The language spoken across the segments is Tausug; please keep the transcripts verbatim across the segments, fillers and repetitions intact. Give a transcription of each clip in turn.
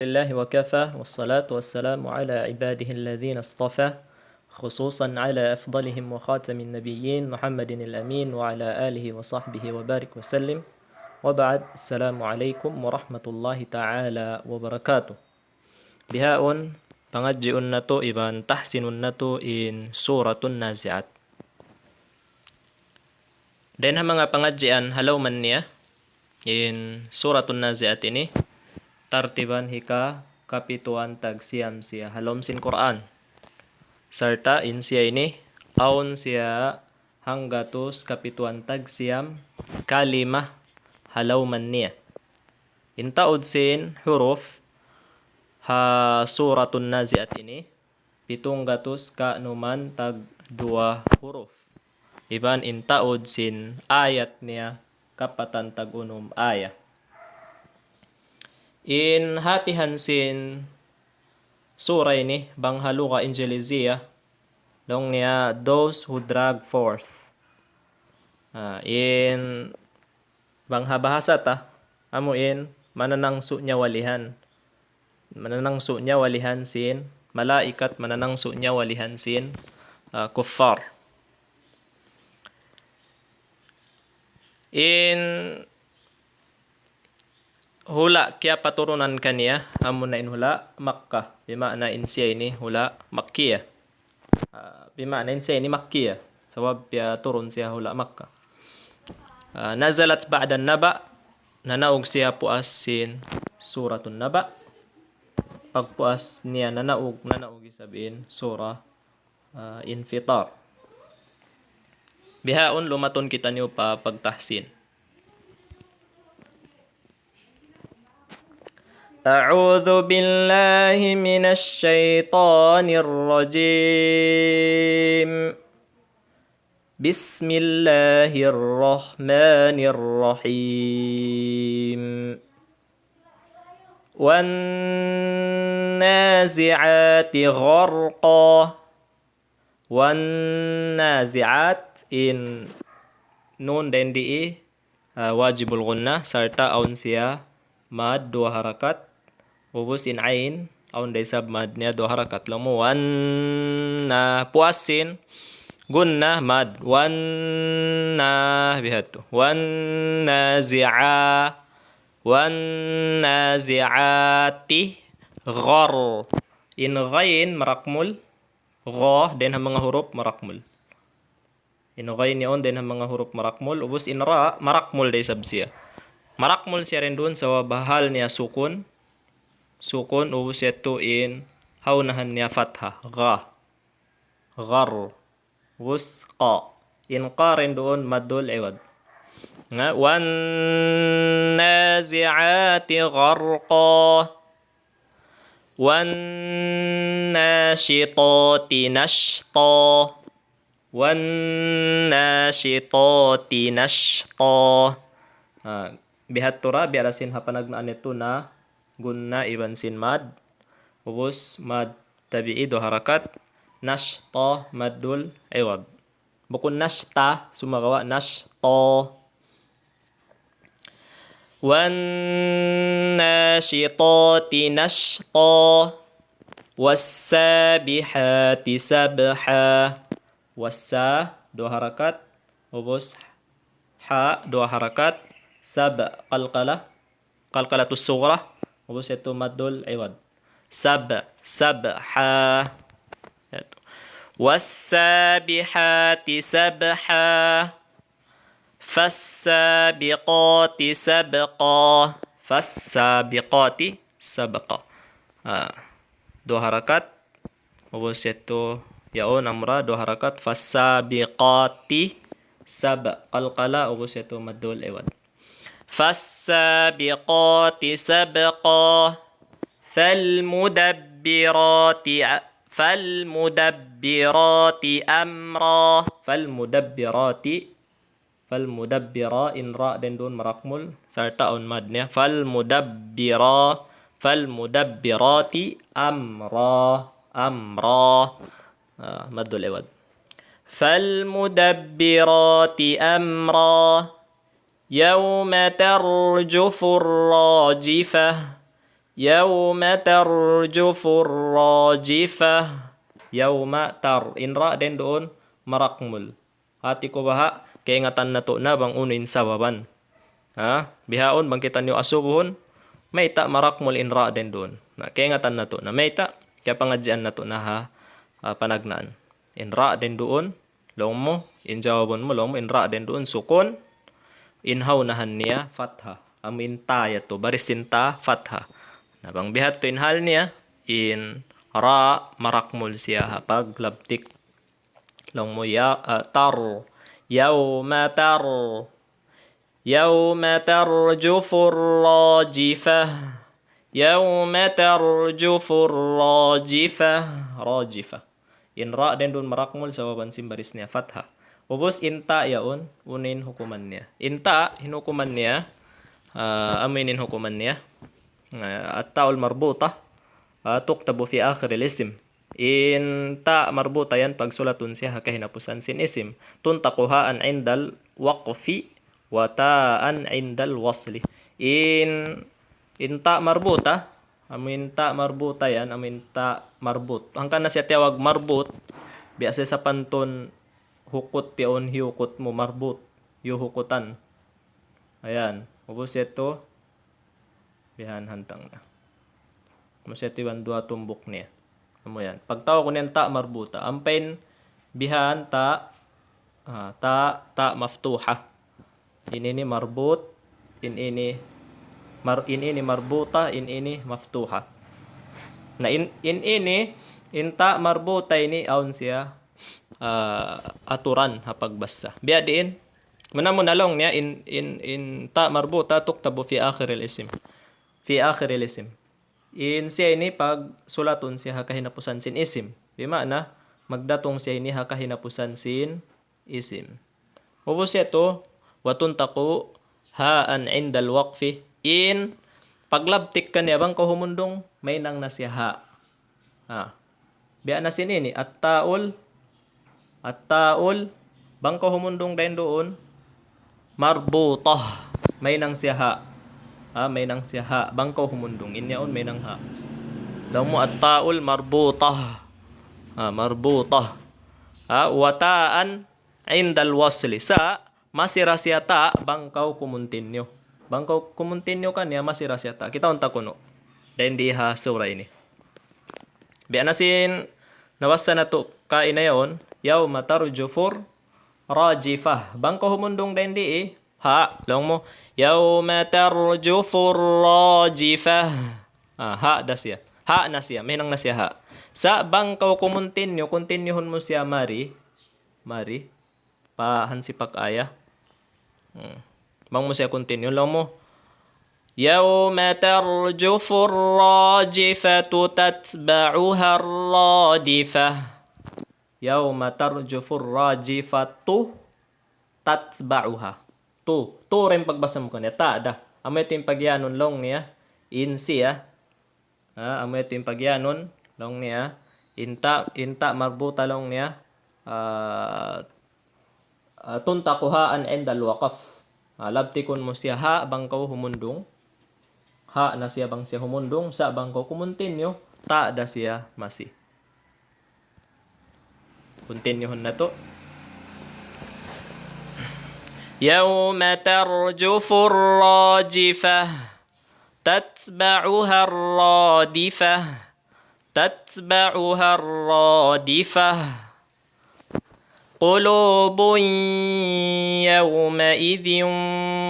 لله وكفى، والصلاة والسلام على عباده الذين اصطفى، خصوصا على أفضلهم وخاتم النبيين محمد الأمين وعلى آله وصحبه وبارك وسلم. وبعد، السلام عليكم ورحمة الله تعالى وبركاته. Bihaun, pangadjiun natu' iban tahsinun natu' in Suratun Nazi'at. Dayn ha manga pangadjian ha lawm niya, in Suratun Nazi'at ini, tartiban hika kapituan tag siyam siya ha lawm sin Qur'an. Sarta' in siya ini, awn siya hanggatus kapituan tag siyam kalima ha lawm niya. In taud sin huruf ha Suratun Nazi'at ini, pitung gatus kanuman tag duwa huruf. Iban in taud sin ayat niya kapatan tag unum ayat. In hatihan sin sura ini bang ha lugha Injiliziya, laung niya those who drag forth. Ah, in bang ha bahasa ta, amu in mananangsu' nyawalihan. Mananangsu' nyawalihan sin malaikat, mananangsu' nyawalihan sin, ah, kuffar. In hula' kiyapaturunan kaniya, amu na in hula' Makkah. Bima'na in siya ini hula' Makkiyah. Ah, bima'na in siya ini Makkiyah. Sabab piyaturun siya hula' Makkah. Ah, nazalat ba'dan Naba', nanaug siya puas sin Suratun Naba'. Pagpuas niya nanaug, nanaug isab in Surah, ah, Infitar. Bihaun lumatun kitaniyu pa pagtahsin. أعوذ بالله من الشيطان الرجيم. بسم الله الرحمن الرحيم. والنازعات غرقا. والنازعات, in nun dayn di, ah, wajibul gunna, sarta' awn siya mad duwa harakat. Ubus in ain, awn da isab mad niya duwa harakat. Laung mu, wan na, puas sin gunna mad. Wan na, bihadtu. Wan nazi'a, wan nazi'ati ghar. In ghain marakmul, gha, dayn ha manga huruf marakmul. In ghain yaun dayn ha manga huruf marakmul, ubus in ra, marakmul da isab siya. Marakmul siya dayn duun sabab hal niya sukun, sukun, ubus yadtu in ha unahan niya fatha, gha. Ghar. Ubus qa. In qa dayn duun maddul iwad. Nga, والنازعات غرقا. والناشطات نشطا. والناشطات نشطا. Ah, bihadtu ra, biya' da sin ha panagnaan yadtu na gunna iban sin mad. Ubus mad tabi'i duwa harakat. Nashta maddul iwad. Bukun nashta, sumagawa' nashta. والناشطات نشطا. والسابحات سبحا. Wassa, duwa harakat. Ubus ha, duwa harakat. Sab, qalqala. Qalqalatus sughra. Ubus yadtu maddul iwad. Sab, sabha. Yadtu. والسابحات سبحا. فالسابقات سبقا. فالسابقات سبقا. Ah, duwa harakat. Ubus yadtu yaun amra duwa harakat. Fassabiqati sab-, qalqala, ubus yadtu maddul iwad. Fassabiqati sabqa. Falmudabbirati a-, falmudabbirati amra. Falmudabbirati Falmudabbira, in ra dayn duun marakmul, sarta' awn mad niya. Falmudabbira, falmudabbirati amra, amra. Ah, maddul iwad. Falmudabbirati amra. Yawma tarjufur rajifah. يوم ترجف الراجفة. Yawma tar. In ra dayn duun marakmul. Hati ku baha', kaingatan natu' na bang unu in sababan. Ha? Bihaun bang kitaniyu asubuhun, mayta' marakmul in ra dayn duun. Na, kaingatan natu' na. Mayta', kapangadjian natu' na ha, ha panagnaan. In ra dayn duun, laung mu, in jawabun mu, laung mu, in ra dayn duun sukun, in ha unahan niya fatha. Amu in ta yadtu, baris sin ta fatha. Na bang biha' tu in hal niya, in ra marakmul siya ha paglabtik. Laung mu ya, ah, tar. Yawma tar. Yawma tarjufur rajifah. Yawma tarjufur rajifah. Rajifah. In ra dayn duun marakmul sabab sin baris niya fatha. Ubus in ta yaun, unu in hukuman niya. In ta, in hukuman niya, ah, amu in hukuman niya. Ah, at-ta'ul marbutah, ah, tuktabu fi akhiril ism. In ta marbuta yan pagsulatun siya ha kahinapusan sin isim. Tuntaku ha'an indal waqfi wa ta'an indal wasli. In, in ta marbuta, amu in ta marbuta yan, amu in ta marbut. Hangkan na siya tiyawag marbut, biya' sapantun hukut yaun hiyukut mu marbut, hiyukutan. Ayan, ubus yadtu, bihan hantang na. Masi tiwan duwa tumbuk niya. Amu yan. Pagtawagun niya ta marbuta. Ampa in bihan ta, ah, ta, ta maftuha. In ini marbut, in ini mar-, in ini marbuta, in ini maftuha. Na in, in ini, in ta marbuta ini awn siya, ah, aturan ha pagbasa. Biya' diin, muna-muna laung niya in, in, in ta marbuta tuktabu fi akhiril isim. Fi akhiril isim. In siya ini pagsulatun siya ha kahinapusan sin isim. Bima'na, magdatung siya ini ha kahinapusan sin isim. Ubus yadtu, wa tuntaku ha'an indal waqfi. In paglabtik kaniya bang kaw humundung, mahinang na siya ha. Ha. Biya' na sin ini, at-ta'ul, at-ta'ul, bang kaw humundung dayn duun, marbutah, mahinang siya ha. Ha, mahinang siya ha, bang kaw humundung. In yaun mahinang ha. Laung mu at-ta'ul marbutah. Ha, marbutah. Ha, wa ta'an indal wasli. Sa', masi ra siya ta, bang kaw kumuntinyu. Bang kaw kumuntinyu kaniya, masi ra siya ta. Kitaun ta kunu'. Dayn di ha sura ini. Biya' na sin, nabasa natu' kaina yaun, yawma tarjufur rajifah. Bang kaw humundung dayn di, ha, laung mu, yawma tarjufur rajifah. Ah, ha da siya. Ha na siya, mahinang na siya ha. Sa' bang kaw kumuntinyu, kuntinyuhun mu siya mari, mari. Pa hansipak aya. Hmm. Bang mu siya continue, laung mu, yawma tarjufur rajifatu tatba'uhar radifah. Yawma tarjufur rajifatu tatba'uha. Tu, tu ra in pagbasa mu kaniya, ta da. Amu yadtu in pagiyanun laung niya, in siya. Ha, amu yadtu in pagiyanun, laung niya, in ta, in ta marbuta laung niya, ah, ah, tuntaku ha'an indal waqf. Ah, labtikun mu siya ha bang kaw humundung. Ha na siya bang siya humundung, sa' bang kaw kumuntinyu, ta da siya masi. Kuntinyuhun natu'. Yawma tarjufur rajifah. تتبعها الرادفة. تتبعها الرادفة. قلوب يومئذ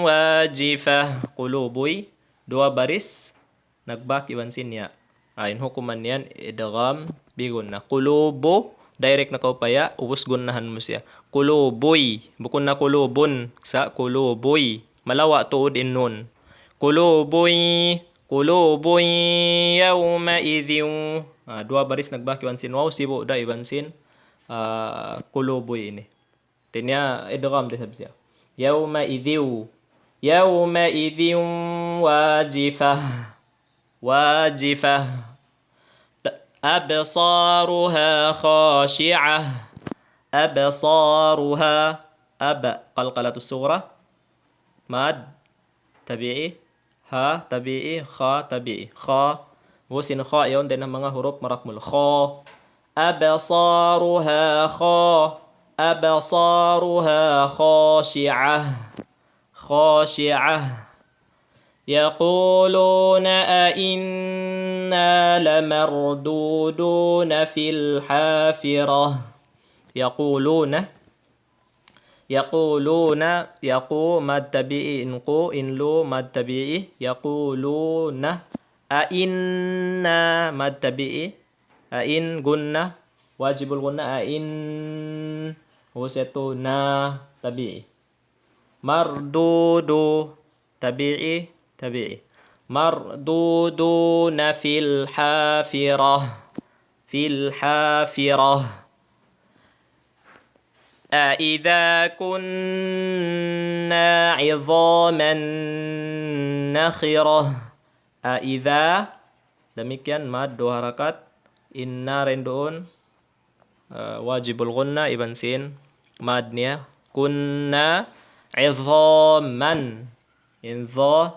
واجفة. Qulubuy, duwa baris, nagbak iban sin ya. Ah, in hukuman niyan, idgham, bigun na. Qulubu, direct na kaw pa ya, ubus gunnahan mu siya. Qulubuy, bukun na qulubun, sa' qulubuy. Malawa' tuud in nun. Qulubuy, qulubuy yawmaidhin. Ah, duwa baris nagbak iban sin waw, sibu' da iban sin, ah, qulubuy ini. Hati niya, idgham da isab siya. Yawmaidhin. Yawmaidhin wajifah. Wajifah. Ta-, absaruha khashi'ah. Absaruha. Ab, qalqalatus sughra. Mad tabi'i. Ha, tabi'i, kha, tabi'i. Kha. Ubu sin kha yaun dayn ha manga huruf marakmul. Kha. أبصارها خا أبصارها خاشعة خاشعة يقولون أئنا لمردودون في الحافرة يقولون يقولون يقو مد طبيعي إن قو إن لو مد طبيعي يقولون أئنا مد طبيعي أئن غنة واجب الغنة أئن وسطو نا طبيعي مردود طبيعي طبيعي مردودون في الحافرة في الحافرة أإذا كنا عظاما نخرة أإذا demikiyan mad dua harakat inna renduun wajibul gunna iban sin mad niya kunna idhaman in dha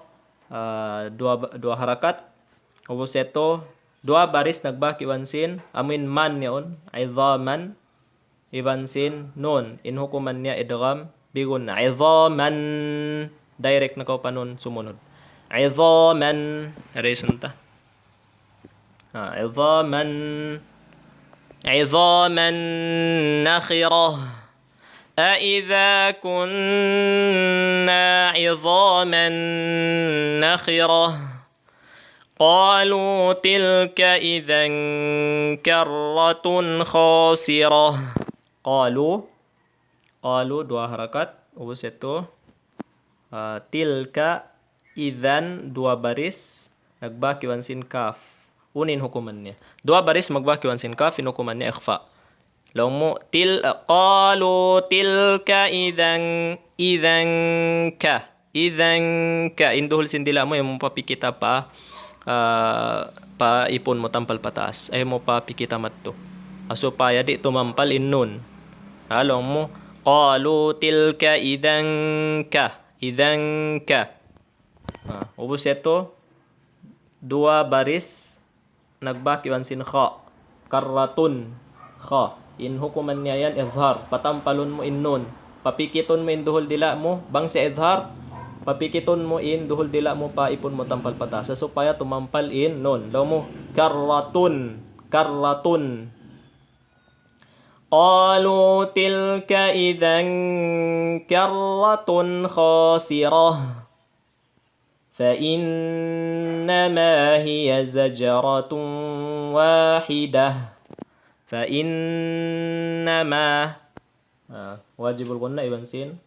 dua dua harakat ubus yadtu dua baris nagbak iban sin amuin man yaun idhaman iban sin nun in hukuman niya idgham bigun idhaman direct na kaw pa nun sumunud idhaman reason ta عظاما عظاما نخرة أإذا كنا عظاما نخرة قالوا تلك إذا كرة خاسرة قالوا قالوا dua harakat ubus yadtu تلك إذا dua baris nagbak iban sin kaf unu in hukuman niya dua baris magbak iban sin kaf in hukuman niya ikhfa laung mu til قالوا تلك إذا إذا ka idhan ka in duhul sin dila' mu ayaw mu pa pikita pa pa ipun mu tampal pataas ayaw mu pa pikita madtu supaya di' tumampal in nun laung mu قالوا تلك إذا ka idhan ka ubus yadtu dua baris nagbak iban sin kha karratun kha in hukuman niya yan izhar patampalun mu in nun papikitun mu in duhul dila' mu bang siya izhar papikitun mu in duhul dila' mu pa ipun mu tampal pataas supaya tumampal in nun laung mu karratun karratun قالوا تلك إذا كرة خاسرة فإنما هي زجرة واحدة فإنما wajibul gunna iban sin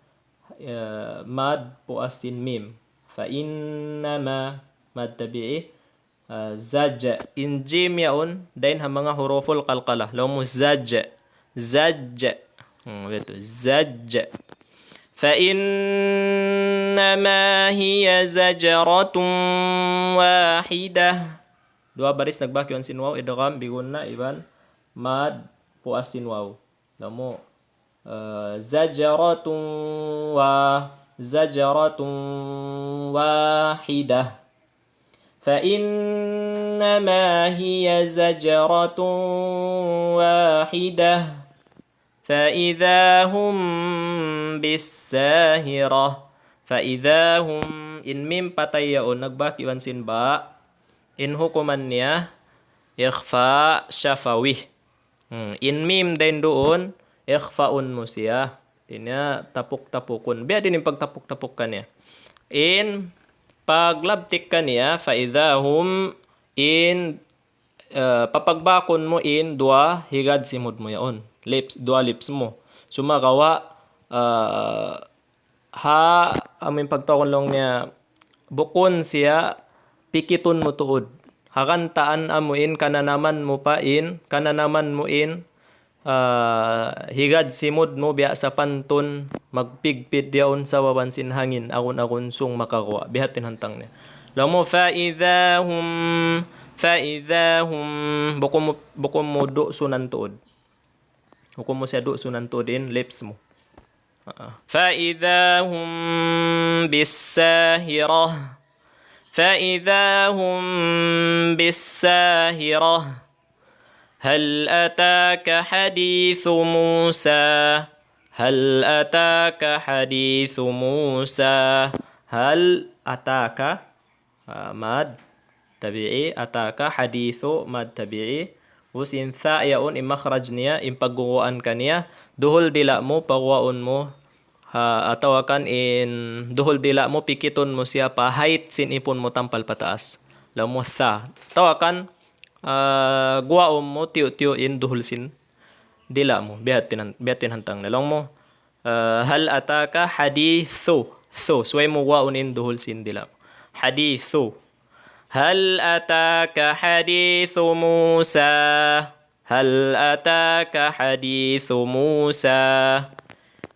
mad puas sin mim فإنما mad tabi'i zaj in jim yaun dayn ha manga huruful qalqalah laung mu zaj zaj hmm, betul zaj فإنما هي زجرة واحدة dua baris nagbak iban sin waw idgham bigunna iban mad puas sin waw laung mu زجرة و زجرة واحدة فإنما هي زجرة واحدة فإذا هم بالساهرة فإذا هم in mim patay yaun nagbak iban sin ba in hukuman niya ikhfa shafawi in mim dayn duun ikhfaun mu siya tiniya tapuk-tapukun biya' din in pagtapuk-tapuk kaniya in paglabtik kaniya فإذا هم in papagbakun mu in dua higad simud mu yaun lips dua lips mu sumagawa' ha amu in pagtawagun laung niya bukun siya pikitun mu tuud hagantaan amu in kananaman mu pa in kananaman mu in higad simud mu biya' sapantun magpigpit yaun sabab sin hangin agun-agun sung makaguwa' biya' hādtu in hantang niya laung mu فإذا هم فإذا هم bukun mu bukun mu dusunan tuud bukun mu siya dusunan tuud in lips mu فإذا هم بالساهرة فإذا هم بالساهرة. هل أتاك حديث موسى. هل أتاك حديث موسى. هل أتاك, ah, mad tabi'i, ataka hadithu mad tabi'i. Ubus in tha yaun in makhraj niya, in pagguwaan kaniya, duhul dila' mu, paguwaun mu, ha, atawa kan in duhul dila' mu, pikitun mu siya pa hait sin ipun mu tampal pataas. Laung mu tha. Atawa kan, ah, guwaun mu tiyu'-tiyu' in duhul sin dila' mu. Biya' ha yan, biya' ha yan hantang na. Laung mu, ah, هل أتاك حديث. Thu. Subay mu guwaun in duhul sin dila'. حديث. هل أتاك حديث موسى. هل أتاك حديث موسى.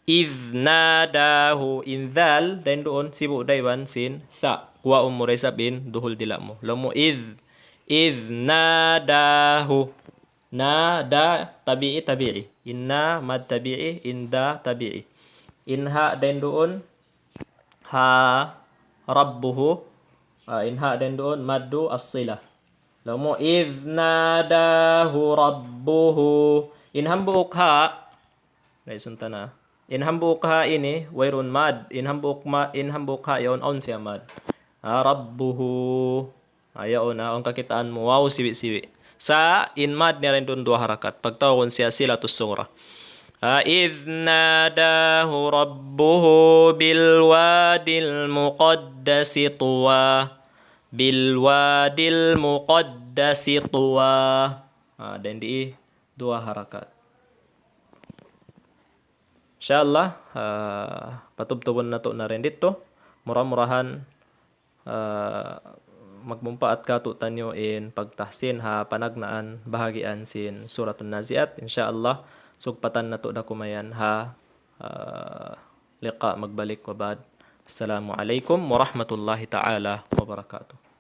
إذ ناداه. In dhal, dayn duun, sibu' da iban sin tha. Guwaun mu da isab in duhul dila' mu. Laung mu إذ. إذ ناداه. Na, da, tabi'i, tabi'i. In na, mad tabi'i, in da, tabi'i. In ha, dayn duun, ha, ربه. Ah, in ha, dayn duun, maddu as-sila. Laung mu, إذ ناداه ربه. In hambuuk ha, na isun ta na. In hambuuk ha ini, wayruun mad. In hambuuk ma-, in hambuuk ha yaun, awn siya mad. Ah, ربه. Ah, yaun na, awn kakitaan mu, waw, siwi'-siwi'. Sa', in mad niya dayn duun duwa harakat. Pagtawagun siya silatus sughra. Ah, إذ ناداه ربه بالواد المقدس طوى. بالواد المقدس طوى. Ah, dayn di duwa harakat. Insha Allah, ah, patubtubun natu' na dayn didtu. Mura-murahan, ah, magmumpaat kātu'niyu in pagtahsin ha panagnaan bahagian sin Suratun Naziat. Insha Allah, sugpatan natu' da kumayan ha, ah, liqa' magbalik wa ba'd. Assalamu alaykum warahmatullahi ta'ala wabarakatuh.